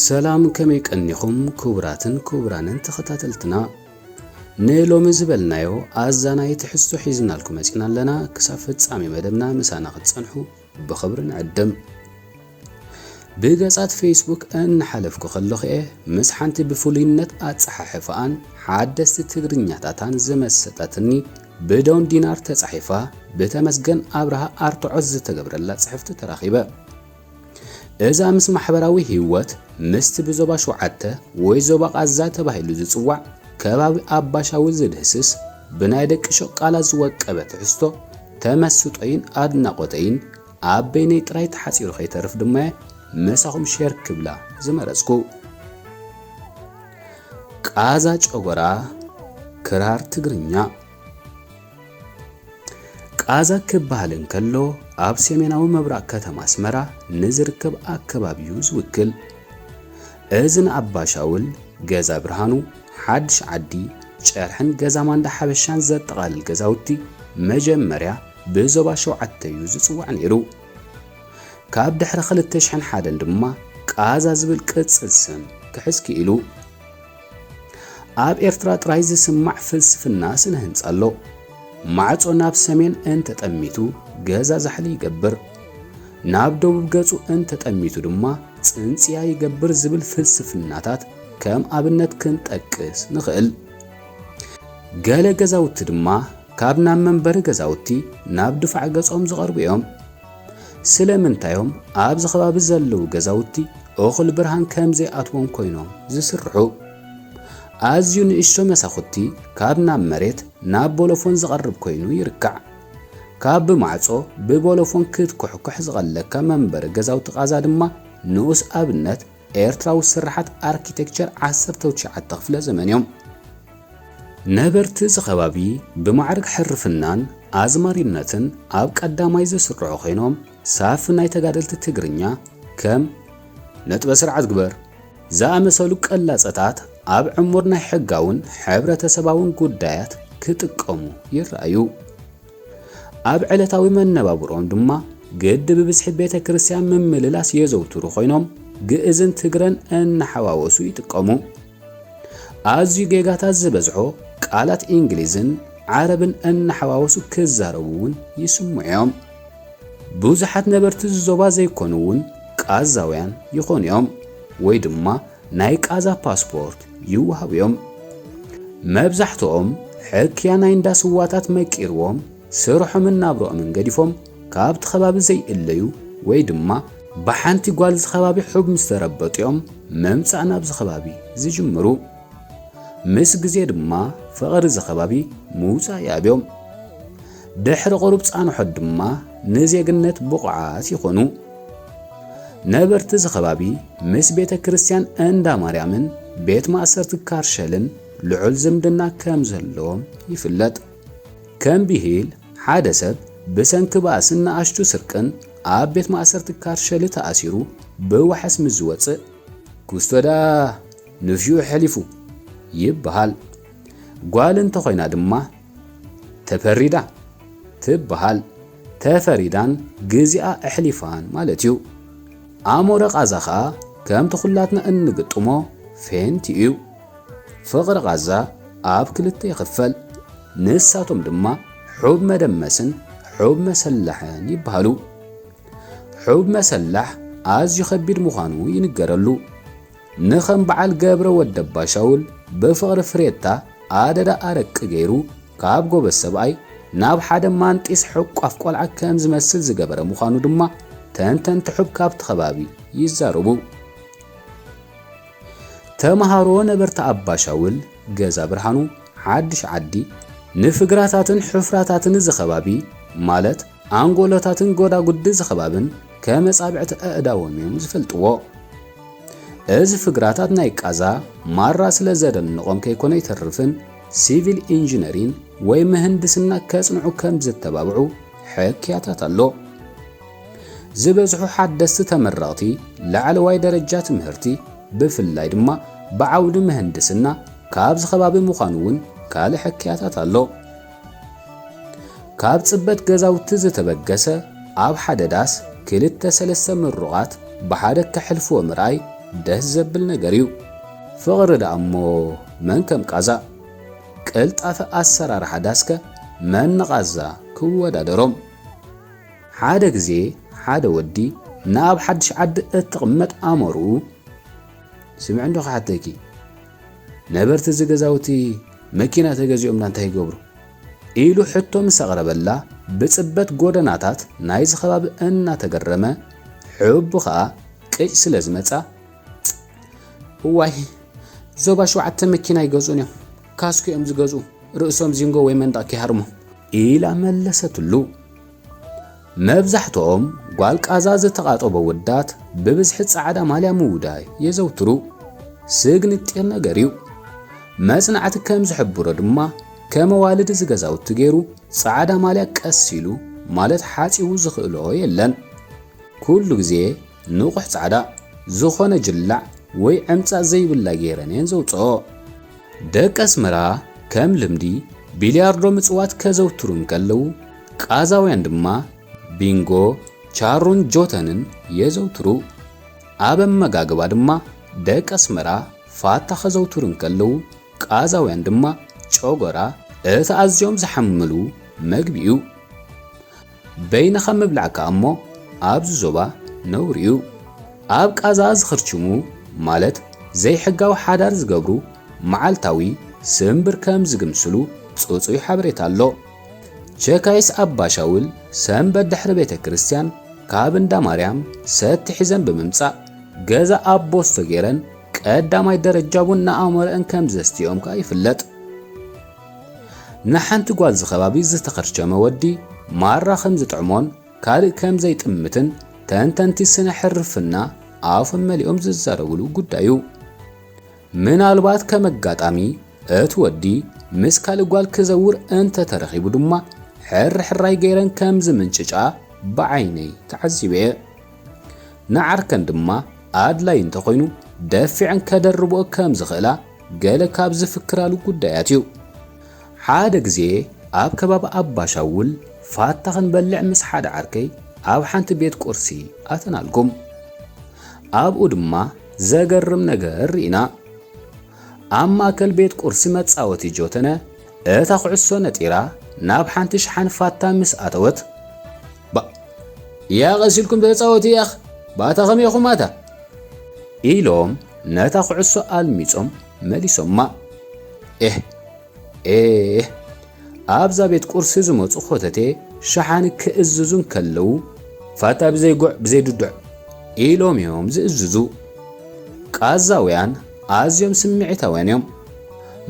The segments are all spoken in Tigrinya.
ሰላም፣ ከመይ ቀኒኹም ክቡራትን ክቡራንን ተኸታተልትና? ንሎሚ ዝበልናዮ ኣዛናይ ትሕዝቶ ሒዝናልኩም መጺና ኣለና። ክሳብ ፍጻሜ መደብና ምሳና ክትጸንሑ ብኽብሪ ንዕድም። ብገጻት ፌስቡክ እናሓለፍኩ ከለኹ እየ ምስ ሓንቲ ብፍሉይነት ኣጸሓሕፋኣን ሓደስቲ ትግርኛታታን ዝመሰጠትኒ ብዶን ዲናር ተጻሒፋ ብተመስገን ኣብርሃ ኣርትዖት ዝተገብረላ ጽሕፍቲ ተራኺበ። እዛ ምስ ማሕበራዊ ህይወት ምስቲ ብዞባ ሸውዓተ ወይ ዞባ ቃዛ ተባሂሉ ዝጽዋዕ ከባቢ ኣባሻዊ ዝድህስስ ብናይ ደቂ ሸቃላ ዝወቀበ ትሕዝቶ ተመስጦይን ኣድናቖተይን ኣብ በይነይ ጥራይ ተሓጺሩ ከይተርፍ ድማ እየ ምሳኹም ሼር ክብላ ዝመረጽኩ። ቃዛ ጨጎራ ክራር ትግርኛ። ቃዛ ክበሃል እንከሎ ኣብ ሰሜናዊ ምብራቕ ከተማ ኣስመራ ንዝርከብ ኣከባቢ እዩ ዝውክል። እዚ ንኣባ ሻውል፣ ገዛ ብርሃኑ፣ ሓድሽ ዓዲ፣ ጨርሕን ገዛ ማንዳ ሓበሻን ዘጠቓልል ገዛውቲ መጀመርያ ብዞባ ሸውዓተ እዩ ዝጽዋዕ ነይሩ። ካብ ድሕሪ ክልተ ሽሕን ሓደን ድማ ቃዛ ዝብል ቅጽል ስም ክሕዝ ክኢሉ። ኣብ ኤርትራ ጥራይ ዝስማዕ ፍልስፍና ስነ ህንጻ ኣሎ። ማዕጾ ናብ ሰሜን እንተጠሚቱ ገዛ ዛሕሊ ይገብር፣ ናብ ደቡብ ገጹ እንተጠሚቱ ድማ ጽንጽያ ይገብር ዝብል ፍልስፍናታት ከም ኣብነት ክንጠቅስ ንኽእል። ገለ ገዛውቲ ድማ ካብ ናብ መንበሪ ገዛውቲ ናብ ድፋዕ ገጾም ዝቐርቡ እዮም። ስለምንታይ እዮም ኣብዚ ከባቢ ዘለዉ ገዛውቲ እኹል ብርሃን ከም ዘይኣትዎም ኮይኖም ዝስርሑ? ኣዝዩ ንእሽቶ መሳኹቲ ካብ ናብ መሬት ናብ ቦሎፎን ዝቐርብ ኮይኑ ይርካዕ። ካብ ብማዕጾ ብቦሎፎን ክትኩሕኩሕ ዝቐለካ መንበሪ ገዛውቲ ቃዛ ድማ ንኡስ ኣብነት ኤርትራዊ ስርሓት ኣርኪቴክቸር ዓሰርተ ትሽዓተ ክፍለ ዘመን እዮም። ነበርቲ እዚ ከባቢ ብማዕርግ ሕርፍናን ኣዝማሪነትን ኣብ ቀዳማይ ዝስርዑ ኮይኖም፣ ሳፊ ናይ ተጋደልቲ ትግርኛ ከም ነጥበ ስርዓት ግበር ዝኣመሰሉ ቅላጸታት ኣብ ዕሙር ናይ ሕጋውን ሕብረተሰባውን ጉዳያት ክጥቀሙ ይረኣዩ። ኣብ ዕለታዊ መነባብሮኦም ድማ ግዲ ብብዝሒ ቤተ ክርስቲያን ምምልላስ የዘውትሩ ኮይኖም፣ ግእዝን ትግረን እናሓዋወሱ ይጥቀሙ። ኣዝዩ ጌጋታት ዝበዝሖ ቃላት እንግሊዝን ዓረብን እናሓዋወሱ ክዛረቡ እውን ይስምዑ እዮም። ብዙሓት ነበርቲ እዚ ዞባ ዘይኮኑ እውን ቃዛውያን ይኾኑ እዮም፣ ወይ ድማ ናይ ቃዛ ፓስፖርት ይወሃቡ እዮም። መብዛሕትኦም ሕክያ ናይ እንዳ ስዋታት መቂርዎም፣ ስርሖምን ናብርኦምን ገዲፎም ካብቲ ከባቢ ዘይእለዩ፣ ወይ ድማ ብሓንቲ ጓል እዚ ከባቢ ሑብ ምስ ተረበጡ እዮም ምምጻእ ናብዚ ከባቢ ዝጅምሩ። ምስ ግዜ ድማ ፍቕሪ እዚ ከባቢ ምውጻእ ይኣብዮም። ድሕሪ ቁሩብ ጻንሖት ድማ ንዜግነት ብቑዓት ይኾኑ። ነበርቲ እዚ ከባቢ ምስ ቤተ ክርስቲያን እንዳ ማርያምን ቤት ማእሰርቲ ካርሸልን ልዑል ዝምድና ከም ዘለዎም ይፍለጥ። ከም ብሂል፣ ሓደ ሰብ ብሰንኪ ባእስን ንኣሽቱ ስርቅን ኣብ ቤት ማእሰርቲ ካርሸሊ ተኣሲሩ ብዋሕስ ምስ ዝወጽእ፣ "ኩስቶዳ ንፍዩ ኣሕሊፉ" ይበሃል። ጓል እንተኾይና ድማ "ተፈሪዳ" ትበሃል። ተፈሪዳን ግዜኣ ኣሕሊፋን ማለት እዩ። ኣሞረ ቃዛ ኸኣ ከምቲ ኩላትና እንግጥሞ ፌንቲ እዩ። ፍቕሪ ቃዛ ኣብ ክልተ ይኽፈል። ንሳቶም ድማ ሑብ መደመስን ሑብ መሰላሕን ይበሃሉ። ሑብ መሰላሕ ኣዝዩ ከቢድ ምዃኑ ይንገረሉ። ንኸም በዓል ገብረ ወደባ ሻውል ብፍቕሪ ፍሬታ ኣደዳ ኣረቂ ገይሩ ካብ ጎበዝ ሰብኣይ ናብ ሓደ ማንጢስ ሕቋፍ ቆልዓ ከም ዝመስል ዝገበረ ምዃኑ ድማ ተንተንቲ ሑብ ካብቲ ከባቢ ይዛረቡ። ተምሃሮ ነበርቲ ኣባ ሻውል፣ ገዛ ብርሃኑ፣ ሓድሽ ዓዲ፣ ንፍግራታትን ሕፍራታትን እዚ ከባቢ፣ ማለት ኣንጎሎታትን ጎዳጉዲ እዚ ከባብን ከመጻብዕቲ ኣእዳዎም እዮም ዝፈልጥዎ። እዚ ፍግራታት ናይ ቃዛ ማራ ስለ ዘደንቖም ከይኮነ ኣይተርፍን፣ ሲቪል ኢንጂነሪን ወይ ምህንድስና ከጽንዑ ከም ዝተባብዑ ሕክያታት ኣሎ። ዝበዝሑ ሓደስቲ ተመረቕቲ ላዕለዋይ ደረጃ ትምህርቲ፣ ብፍላይ ድማ ብዓውዲ ምህንድስና፣ ካብዚ ከባቢ ምዃኑ እውን ካልእ ሕክያታት ኣሎ። ካብ ጽበት ገዛውቲ ዝተበገሰ፣ ኣብ ሓደ ዳስ ክልተ ሰለስተ ምሩቓት ብሓደ ከሕልፍዎ ምርኣይ፣ ደስ ዘብል ነገር እዩ። ፍቕሪ ደኣ እሞ መን ከም ቃዛ? ቅልጣፈ ኣሰራርሓ ዳስከ መን ንቓዛ ክወዳደሮም? ሓደ ግዜ ሓደ ወዲ ንኣብ ሓድሽ ዓዲ እትቕመጥ ኣመርኡ፣ "ስምዒ እንዶ ክሓተኪ፣ ነበርቲ እዚ ገዛውቲ መኪና ተገዚኦምና እንታይ ይገብሩ?" ኢሉ ሕቶ ምስ ኣቕረበላ፣ ብጽበት ጎደናታት ናይዚ ከባቢ እናተገረመ፣ ሕቡ ኸኣ ቅጭ ስለ ዝመጻ፣ "እዋይ፣ ዞባ ሸውዓተ መኪና ኣይገዝኡን እዮም፣ ካስኮ እዮም ዝገዝኡ፣ ርእሶም ዚንጎ ወይ መንደቕ ከይሃርሞም" ኢላ መለሰትሉ። መብዛሕትኦም ጓል ቃዛ ዝተቓጠቦ ወዳት ብብዝሒ ጻዕዳ ማልያ ምውዳይ የዘውትሩ። ስግንጢር ነገር እዩ። መጽናዕቲ ከም ዝሕብሮ ድማ፣ ከመ ዋልድ እዚ ገዛውቲ ገይሩ ጻዕዳ ማልያ ቀስ ኢሉ፣ ማለት ሓጺቡ ዝኽእሎ የለን። ኩሉ ግዜ ንቑሕ ጻዕዳ፣ ዝኾነ ጅላዕ ወይ ዕምጻ ዘይብላ ገይረን እየን ዘውጽኦ። ደቂ ኣስመራ ከም ልምዲ ቢልያርዶ ምጽዋት ከዘውትሩ እንከለዉ፣ ቃዛውያን ድማ ቢንጎ፣ ቻሮን ጆተንን የዘውትሩ። ኣብ ኣመጋግባ ድማ ደቂ ኣስመራ ፋታ ከዘውትሩ እንከለዉ፣ ቃዛውያን ድማ ጨጎራ እቲ ኣዝዮም ዝሓምሉ መግቢ እዩ። በይንኻ ምብላዕ ከኣ እሞ ኣብዚ ዞባ ነውሪ እዩ። ኣብ ቃዛ ዝኽርችሙ፣ ማለት ዘይሕጋዊ ሓዳር ዝገብሩ፣ መዓልታዊ ስምብር ከም ዝግምስሉ ጽጹይ ሓበሬታ ኣሎ። ቸካይስ ኣባ ሻውል ሰንበት ድሕሪ ቤተ ክርስቲያን ካብ እንዳ ማርያም ሰቲ ሒዘን ብምምጻእ፣ ገዛ ኣቦስቶ ገይረን ቀዳማይ ደረጃ ቡን ንኣእምሮአን ከም ዘስትዮም ከኣ ይፍለጥ። ንሓንቲ ጓል ዝኸባቢ ዝተኸርቸመ ወዲ ማራ ከም ዝጥዕሞን ካልእ ከም ዘይጥምትን ተንተንቲ ስነ ሕርፍና ኣፎም መሊኦም ዝዛረብሉ ጉዳይ እዩ። ምናልባት ከም ኣጋጣሚ እቲ ወዲ ምስ ካልእ ጓል ክዘውር እንተተረኺቡ ድማ ሕርሕራይ ገይረን ከም ዝምንጭጫ ብዓይነይ ተዓዚበ እየ። ንዓርከን ድማ ኣድላይ እንተኾይኑ ደፊዐን ከደርብኦ ከም ዝኽእላ ገለ ካብ ዝፍክራሉ ጉዳያት እዩ። ሓደ ግዜ ኣብ ከባቢ ኣባ ሻውል ፋታ ክንበልዕ ምስ ሓደ ዓርከይ ኣብ ሓንቲ ቤት ቁርሲ ኣተናልኩም። ኣብኡ ድማ ዘገርም ነገር ርኢና። ኣብ ማእከል ቤት ቁርሲ መጻወቲ ጆተነ እታ ኩዕሶ ነጢራ ናብ ሓንቲ ሽሓን ፋታ ምስ ኣተወት፣ "ባ፣ እያ ቀሲልኩም ተጻወቲ ያኽ፣ ባታ ከመይ ኢኹም ኣታ?" ኢሎም ነታ ኩዕሶ ኣልሚጾም መሊሶማ። ኤህ፣ ኤህ፣ ኣብዛ ቤት ቁርሲ ዝመጹ ኾተቴ ሸሓኒ ክእዝዙ እንከለዉ፣ "ፋታ ብዘይ ጉዕ ብዘይ ድዱዕ" ኢሎም እዮም ዝእዝዙ። ቃዛውያን ኣዝዮም ስምዒታውያን እዮም።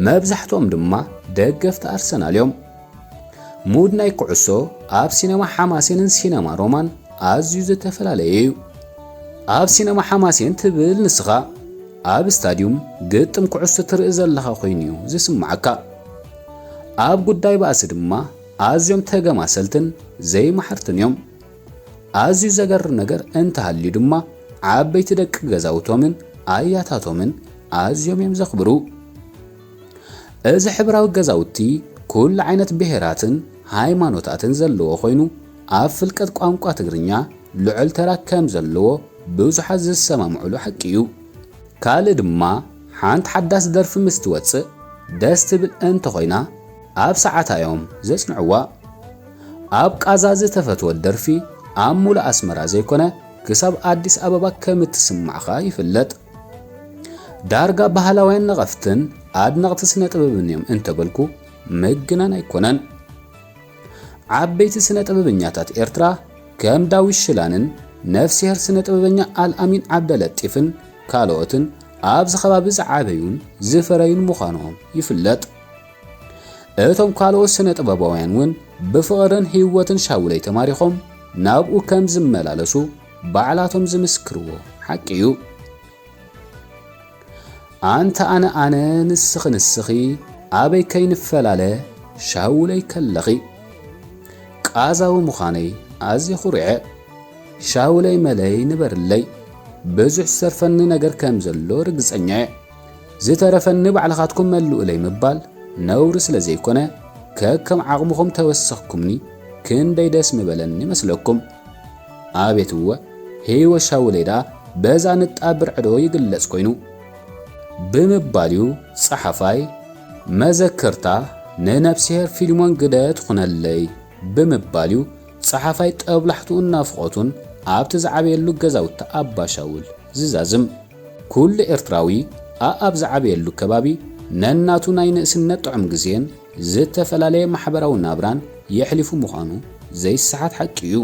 መብዛሕትኦም ድማ ደገፍቲ ኣርሰናል እዮም። ሙድ ናይ ኩዕሶ ኣብ ሲነማ ሓማሴንን ሲነማ ሮማን ኣዝዩ ዝተፈላለየ እዩ። ኣብ ሲነማ ሓማሴን ትብል ንስኻ፣ ኣብ ስታድዩም ግጥም ኩዕሶ ትርኢ ዘለኻ ኮይኑ እዩ ዝስምዓካ። ኣብ ጉዳይ ባእሲ ድማ ኣዝዮም ተገማሰልትን ዘይመሓርትን እዮም። ኣዝዩ ዘገርም ነገር እንተሃልዩ ድማ፣ ዓበይቲ ደቂ ገዛውቶምን ኣያታቶምን ኣዝዮም እዮም ዘኽብሩ። እዚ ሕብራዊ ገዛውቲ ኩሉ ዓይነት ብሄራትን ሃይማኖታትን ዘለዎ ኮይኑ፣ ኣብ ፍልቀት ቋንቋ ትግርኛ ልዑል ተራ ከም ዘለዎ ብዙሓት ዝሰማምዑሉ ሓቂ እዩ። ካልእ ድማ፣ ሓንቲ ሓዳስ ደርፊ ምስ ትወጽእ ደስ ትብል እንተኾይና፣ ኣብ ሰዓታ እዮም ዘጽንዕዋ። ኣብ ቃዛ ዝተፈትወት ደርፊ ኣብ ሙሉእ ኣስመራ ዘይኮነ፣ ክሳብ ኣዲስ ኣበባ ከም እትስማዕኻ ይፍለጥ። ዳርጋ ባህላውያን ነቐፍትን ኣድነቕቲ ስነ ጥበብን እዮም እንተበልኩ ምግናን ኣይኮነን። ዓበይቲ ስነ ጥበበኛታት ኤርትራ ከም ዳዊት ሽላንን ነፍስሄር ስነ ጥበበኛ ኣልኣሚን ዓብደለጢፍን ካልኦትን ኣብዚ ከባቢ ዝዓበዩን ዝፈረዩን ምዃኖም ይፍለጥ። እቶም ካልኦት ስነ ጥበባውያን እውን ብፍቕርን ህይወትን ሻውለይ ተማሪኾም ናብኡ ከም ዝመላለሱ ባዕላቶም ዝምስክርዎ ሓቂ እዩ። ኣንታ ኣነ ኣነ ንስኺ ንስኺ ኣበይ ከይንፈላለ ሻውለይ ከለኺ። ቃዛዊ ምዃነይ ኣዝየ ኩሪዐ። ሻውለይ መለይ ንበርለይ። ብዙሕ ዝተርፈኒ ነገር ከም ዘሎ ርግጸኛ እየ። ዝተረፈኒ ባዕልኻትኩም መልኡለይ ምባል ነውሪ ስለ ዘይኮነ፣ ከከም ዓቕምኹም ተወሰኽኩምኒ ክንደይ ደስ ምበለኒ መስለኩም። ኣቤት እወ፣ ህይወት ሻውለይ ደኣ በዛ ንጣብ ብርዕዶ ይግለጽ ኮይኑ ብምባልዩ ጸሓፋይ መዘከርታ ንነብስሄር ፊልሞን ግደ ትኹነለይ ብምባልዩ ጸሓፋይ ጠብላሕትኡን ናፍቖቱን ኣብቲ ዝዓበየሉ ገዛውቲ ኣባሻውል ዝዛዝም። ኩሉ ኤርትራዊ ኣኣብ ዝዓበየሉ ከባቢ ነናቱ ናይ ንእስነት ጥዑም ግዜን ዝተፈላለየ ማሕበራዊ ናብራን የሕሊፉ ምዃኑ ዘይሰሓት ሓቂ እዩ።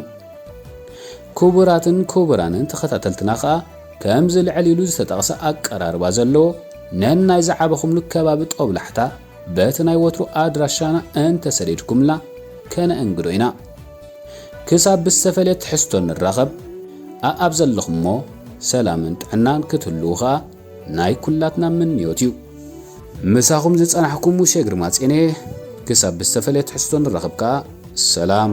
ክቡራትን ክቡራንን ተኸታተልትና ኸኣ ከምዚ ልዕል ኢሉ ዝተጠቕሰ ኣቀራርባ ዘለዎ ነናይ ዝዓበኹምሉ ከባቢ ጦብላሕታ በቲ ናይ ወትሩ ኣድራሻና እንተሰዲድኩምልና ከነእንግዶ ኢና። ክሳብ ብዝተፈለየ ትሕዝቶ ንራኸብ ኣኣብ ዘለኹሞ ሰላምን ጥዕናን ክትህልዉ ኸኣ ናይ ኩላትና ምንዮት እዩ። ምሳኹም ዝጸናሕኩም ሙሴ ግርማ ጼኔ። ክሳብ ብዝተፈለየ ትሕዝቶ ንራኸብ ከኣ ሰላም።